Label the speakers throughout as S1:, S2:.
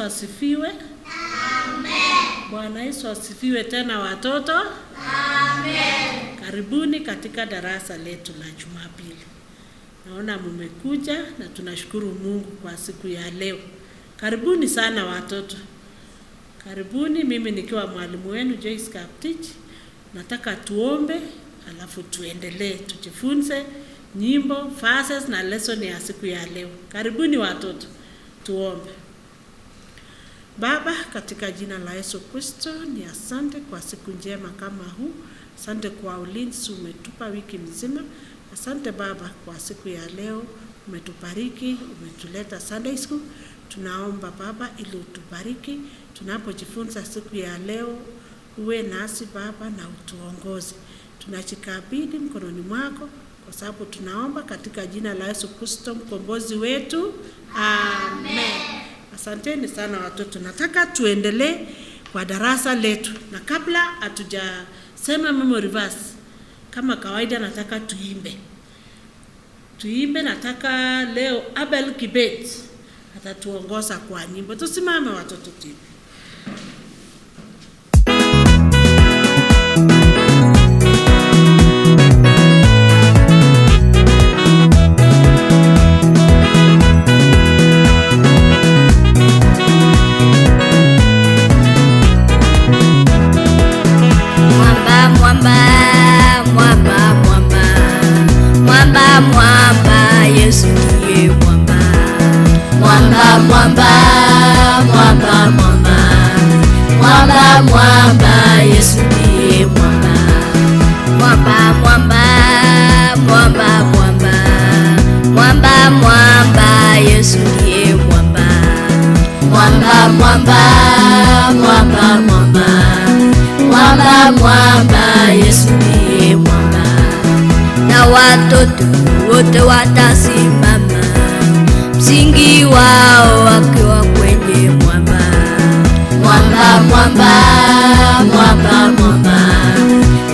S1: Asifiwe. Amen. Bwana Yesu asifiwe tena watoto. Amen. Karibuni katika darasa letu la Jumapili. Naona mmekuja na tunashukuru Mungu kwa siku ya leo. Karibuni sana watoto. Karibuni, mimi nikiwa mwalimu wenu Joyce Kaptich. Nataka tuombe alafu tuendelee tujifunze nyimbo, verses na lesson ya siku ya leo. Karibuni watoto. Tuombe. Baba, katika jina la Yesu Kristo, ni asante kwa siku njema kama huu. Asante kwa ulinzi umetupa wiki mzima. Asante Baba kwa siku ya leo, umetubariki, umetuleta Sunday school. Tunaomba Baba ili utubariki tunapojifunza siku ya leo, uwe nasi Baba na utuongoze. Tunajikabidhi mkononi mwako kwa sababu tunaomba katika jina la Yesu Kristo mkombozi wetu. Amen. Asanteni sana watoto. Nataka tuendelee kwa darasa letu, na kabla hatujasema memory verse, kama kawaida nataka tuimbe. Tuimbe, nataka leo Abel Kibet atatuongoza kwa nyimbo. Tusimame watoto tuimbe.
S2: Mwamba, mwamba, mwamba, mwamba, mwamba, mwamba, Yesu ndiye mwamba. Mwamba, mwamba, mwamba, mwamba, mwamba, mwamba, Yesu ndiye mwamba. Mwamba, mwamba, mwamba, mwamba, mwamba, mwamba, Yesu ndiye mwamba. Mwamba, mwamba, mwamba, mwamba, mwamba, mwamba, Yesu ndiye mwamba. Na watoto wote watasimama, msingi wao wakiwa kwenye mwamba. Mwamba, mwamba, mwamba, mwamba,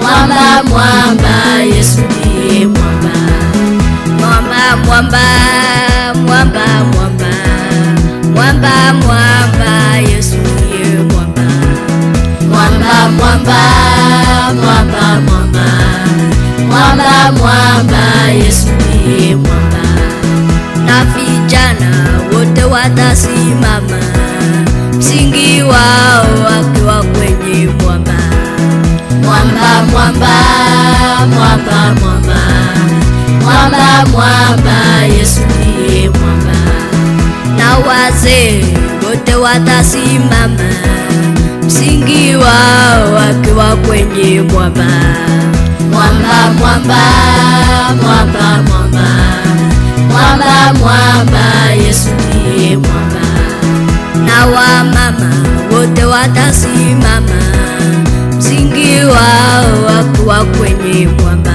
S2: mwamba, mwamba, Yesu ndiye mwamba. Mwamba, mwamba, mwamba, mwamba, mwamba, mwamba, Yesu ndiye mwamba. Mwamba, mwamba, mwamba, mwamba, mwamba, mwamba, Yesu ndiye mwamba. Na vijana wote watasimama, msingi wao wakiwa kwenye mwamba. Mwamba, mwamba, mwamba, mwamba, mwamba, mwamba, Yesu ndiye mwamba. Na wazee wote watasimama, msingi wao wakiwa kwenye mwamba. Mwamba, mwamba, mwamba, mwamba, mwamba, mwamba, Yesu ndiye mwamba. Na wamama wote watasimama, msingi wao wakiwa kwenye mwamba.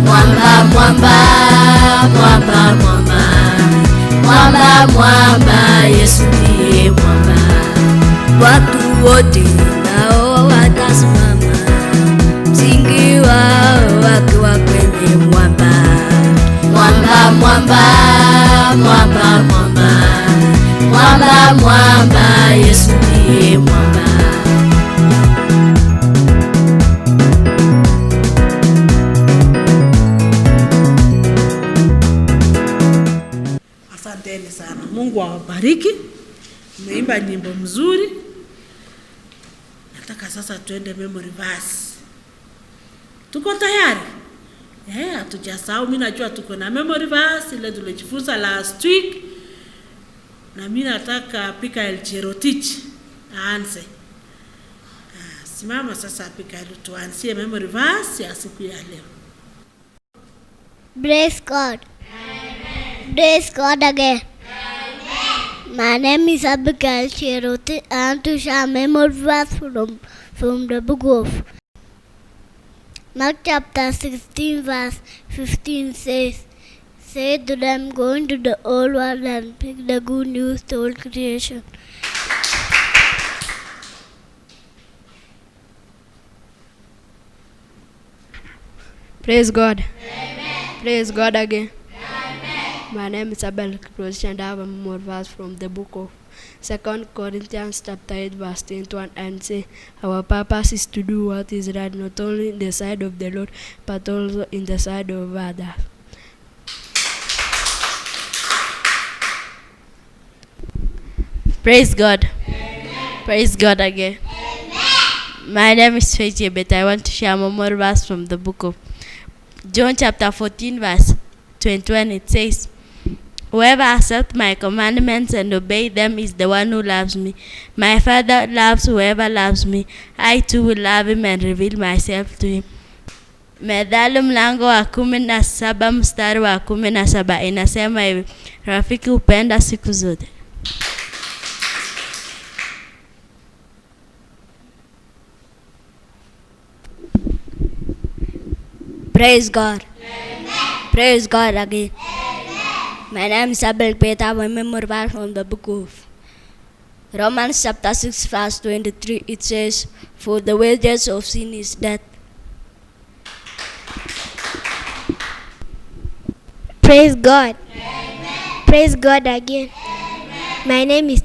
S2: Mwamba, mwamba, mwamba, mwamba, mwamba, mwamba, Yesu ndiye mwamba. Watu wote nao watasimama, msingi wao wakiwa kwenye mwamba. Mwamba, mwamba, mwamba, mwamba, mwamba, mwamba, Yesu ndiye mwamba.
S1: Asanteni sana. Mungu awabariki. Mmeimba nyimbo mzuri. Nataka sasa tuende memory verse. Tuko tayari? Hatujasahau. Mimi najua tuko na memory verse ile tulijifunza last week. Na mimi nataka Pika Cherotich aanze. Simama sasa Pika, tuanzie memory verse ya siku ya leo.
S3: Praise God. Amen. Praise God again. Amen. My name is Abigail Cherotich. I want to share memory verse from the book of Mark chapter 16 verse 15 says, Say to them, go into the old world and pick the good news to all creation.
S4: Praise God. Amen. Praise God again. Amen. My name is Abel Kiprotich and I have a memory verse from the book of 2 Corinthians chapter 8 verse 21 and say, our purpose is to do what is right, not only in the sight of the Lord, but also in the sight of others.
S5: Praise God. Amen. Praise God again. Amen. My name is Faith Chebet. I want to share one more verse from the book of John chapter 14 verse 21. It says, whoever accepts my commandments and obey them is the one who loves me. My Father loves whoever loves me. I too will love him and reveal myself to him. Methali mlango wa 17 mstari wa 17 inasema hivi, rafiki hupenda siku zote.
S2: Praise God. Amen. Praise God again. Amen. My name is Abel Peta. My memory verse from the book of Romans chapter 6 verse 23. It says, for the wages of sin is death.
S3: Praise God. Amen. Praise God again. Amen. My name is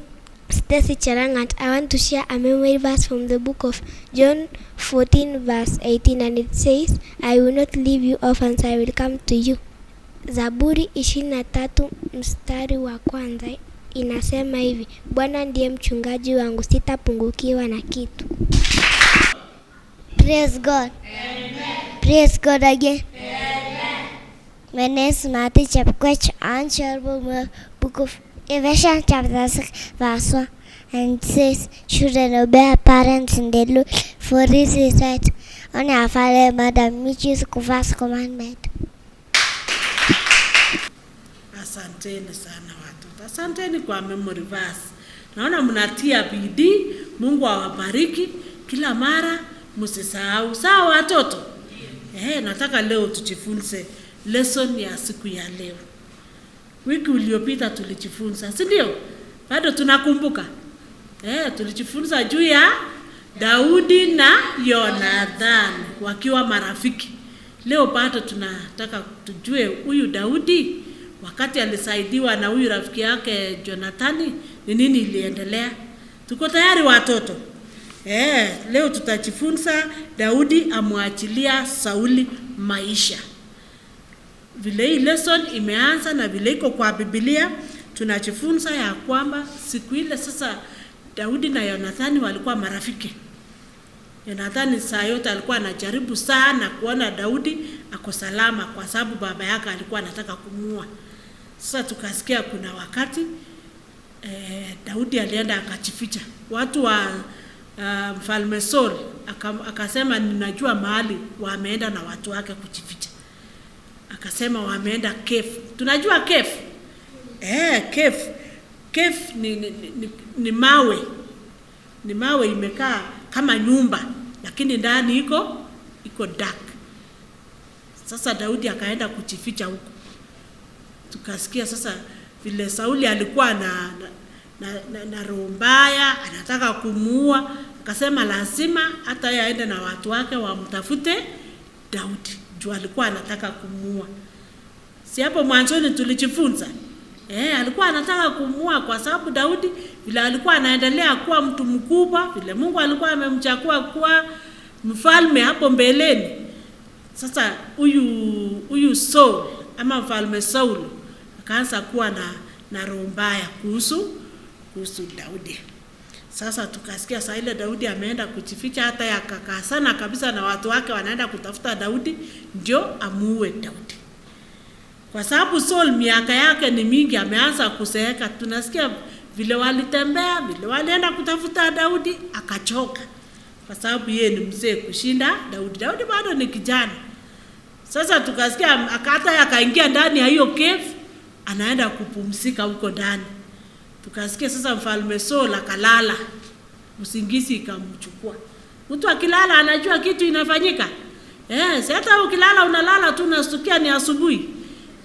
S3: Stacy Chelangat. I want to share a memory verse from the book of John 14 verse 18, and it says, I will not leave you orphans, I will come to you. Zaburi 23 mstari wa kwanza inasema hivi, Bwana ndiye mchungaji wangu, sitapungukiwa na kitu.
S6: Praise God. Amen. Praise God again. Amen. My name is Matthew Chepkoech. I'm sharing book of Ephesians chapter 6 verse 1, and it says, children, obey your parents in the Lord, for this is right. Honor your father and mother, which is the first commandment.
S1: Asanteni sana watoto, asanteni kwa memory verse. Naona mnatia bidii. Mungu awabariki kila mara, msisahau. Sawa watoto? Nataka leo tujifunze lesson ya siku ya leo. Wiki uliopita tulijifunza, si ndio? Bado tunakumbuka. Tulijifunza juu ya Daudi na Yonathani wakiwa marafiki. Leo bado tunataka tujue huyu Daudi wakati alisaidiwa na huyu rafiki yake Jonathani, ni nini iliendelea? Tuko tayari watoto? Leo tutajifunza Daudi amwachilia Sauli maisha. Vile hii lesson imeanza na vile iko kwa Biblia, tunajifunza ya kwamba siku ile sasa Daudi na Yonathani walikuwa marafiki. Yonathani saa yote alikuwa anajaribu sana kuona Daudi ako salama kwa sababu baba yake alikuwa anataka kumuua. Sasa tukasikia kuna wakati Daudi alienda akajificha. Watu wa Mfalme Saul akasema ninajua mahali wameenda na watu wake kujificha. Akasema wameenda cave. Tunajua cave? Cave. Cave ni mawe. Ni mawe imekaa kama nyumba, lakini ndani iko dark. Sasa Daudi akaenda kujificha huko. Tukasikia sasa vile Sauli alikuwa na roho mbaya, anataka kumuua, akasema lazima hata yeye aende na watu wake wamtafute Daudi. Juu alikuwa anataka kumuua. Si hapo mwanzoni tulijifunza? Alikuwa anataka kumuua kwa sababu Daudi vile alikuwa anaendelea kuwa mtu mkubwa, vile Mungu alikuwa amemchagua kuwa mfalme hapo mbeleni. Sasa huyu Saul ama mfalme Saul akaanza kuwa na roho mbaya kuhusu Daudi. Sasa tukasikia saa ile Daudi ameenda kujificha, hata yakakaa sana kabisa na watu wake wanaenda kutafuta Daudi ndio amuue Daudi. Kwa sababu Saul miaka yake ni mingi, ameanza kuzeeka. Tunasikia vile walitembea, vile walienda kutafuta Daudi, akachoka. Kwa sababu yeye ni mzee kushinda Daudi. Daudi bado ni kijana. Sasa tukasikia hata akaingia ndani ya hiyo cave, anaenda kupumzika huko ndani. Tukasikia sasa mfalme Saul akalala, usingizi ikamchukua. Mtu akilala anajua kitu inafanyika. Si hata ukilala unalala tu unashtukia ni asubuhi.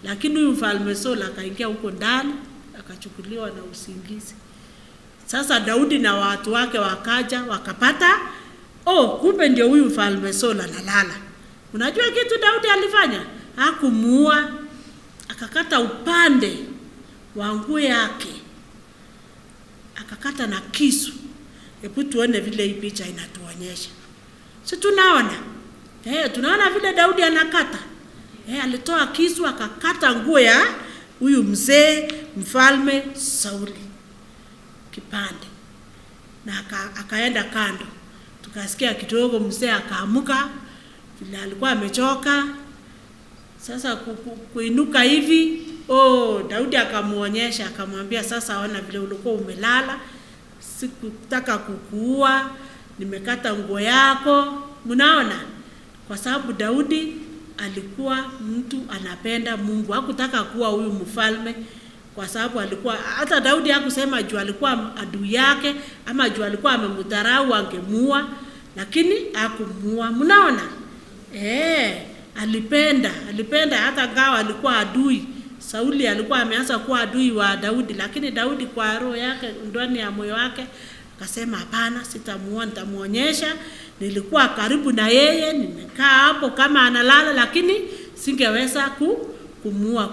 S1: Lakini huyu mfalme Saul akaingia huko ndani, akachukuliwa na usingizi. Sasa Daudi na watu wake wakaja, wakapata, kumbe ndio huyu mfalme Saul analala. Unajua kitu Daudi alifanya? Hakumuua, akakata upande wa nguo yake. Akakata na kisu. Hebu tuone vile hii picha inatuonyesha. Si tunaona? Tunaona vile Daudi anakata. Alitoa kisu akakata nguo ya huyu mzee mfalme Sauli kipande. Na akaenda kando. Tukasikia kidogo mzee akaamuka, vile alikuwa amechoka. Sasa kuinuka hivi, Daudi akamuonyesha, akamwambia sasa ona vile ulikuwa umelala, sikutaka kukuua, nimekata nguo yako. Mnaona? Kwa sababu Daudi alikuwa mtu anapenda Mungu, hakutaka kuwa huyu mfalme, kwa sababu alikuwa, hata Daudi hakusema juu alikuwa adui yake ama juu alikuwa amemdharau angemuua, lakini hakumuua. Mnaona? Alipenda hata gawa alikuwa adui. Sauli alikuwa ameanza kuwa adui wa Daudi, lakini Daudi kwa roho yake, ndani ya moyo wake akasema hapana, sitamuua, nitamuonyesha nilikuwa karibu na yeye, nimekaa hapo kama analala, lakini singeweza kumuua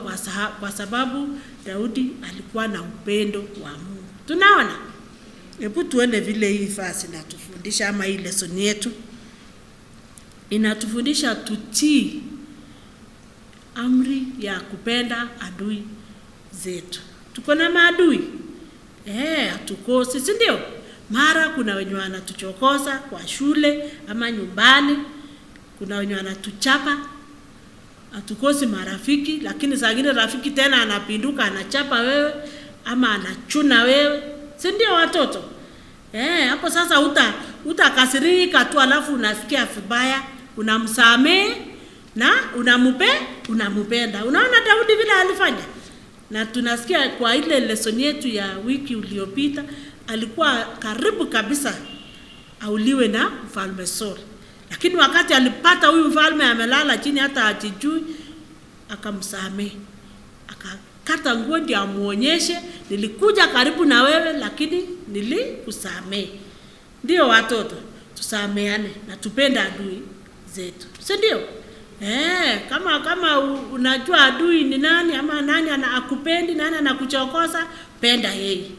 S1: kwa sababu Daudi alikuwa na upendo wa Mungu. Tunaona? Hebu tuone vile hii verse inatufundisha ama hii lesson yetu inatufundisha tutii amri ya kupenda adui zetu. Tuko na maadui? Hatukosi, si ndio? Mara kuna wenye wanatuchokoza kwa shule ama nyumbani, kuna wenye wanatuchapa. Hatukosi marafiki, lakini saa ingine rafiki tena anapinduka, anachapa wewe ama anachuna wewe, si ndio watoto? Hapo sasa utakasirika tu, alafu unasikia vibaya, unamsamehe na unampenda. Unaona Daudi vile alifanya? Na tunasikia kwa ile lesson yetu ya wiki iliyopita, alikuwa karibu kabisa auliwe na mfalme Saul. Lakini wakati alipata huyu mfalme amelala chini hata hajijui, akamsamehe. Akakata nguo ndio amuonyeshe, nilikuja karibu na wewe lakini nilikusamehe. Ndio watoto, tusameane na tupende adui zetu. Si ndio? Kama unajua adui ni nani ama nani anakupendi, nani anakuchokoza, penda yeye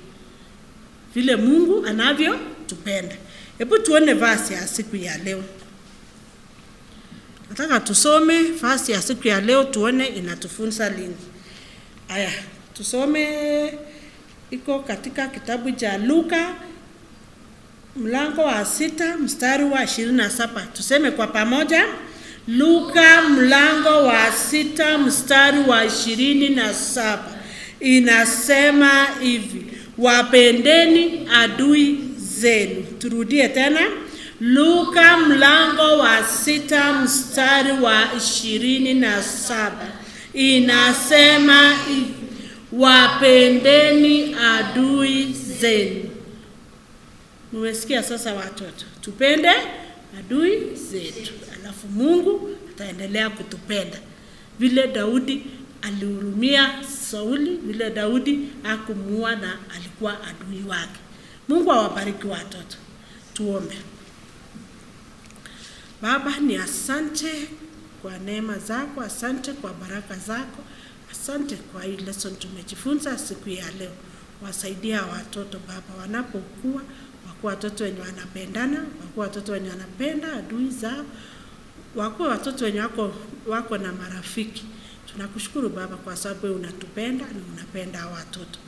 S1: vile Mungu anavyotupenda. Hebu tuone verse ya siku ya leo. Nataka tusome verse ya siku ya leo tuone inatufunza nini. Aya, tusome, iko katika kitabu cha Luka mlango wa 6 mstari wa 27. Tuseme kwa pamoja. Luka mlango wa 6 mstari wa 27 inasema hivi: wapendeni adui zenu. Turudie tena. Luka mlango wa 6 mstari wa 27 inasema hivi: wapendeni adui zenu. Mmesikia sasa watoto? Tupende adui zetu, alafu Mungu ataendelea kutupenda. Vile Daudi alihurumia Sauli, vile Daudi hakumuua na alikuwa adui wake. Mungu awabariki watoto. Tuombe. Baba, ni asante kwa neema zako, asante kwa baraka zako, asante kwa hii lesson tumejifunza siku ya leo. Wasaidia watoto Baba wanapokuwa, wakuwa watoto wenye wanapendana, wakuwa watoto wenye wanapenda adui zao, wakuwa watoto wenye wako na marafiki. Tunakushukuru Baba kwa sababu unatupenda na unapenda watoto.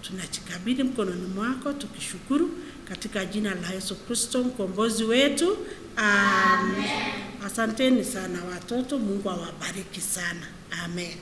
S1: Tunajikabidhi mkononi mwako tukishukuru katika jina la Yesu Kristo mkombozi wetu. Amen. Asanteni sana watoto, Mungu awabariki sana. Amen.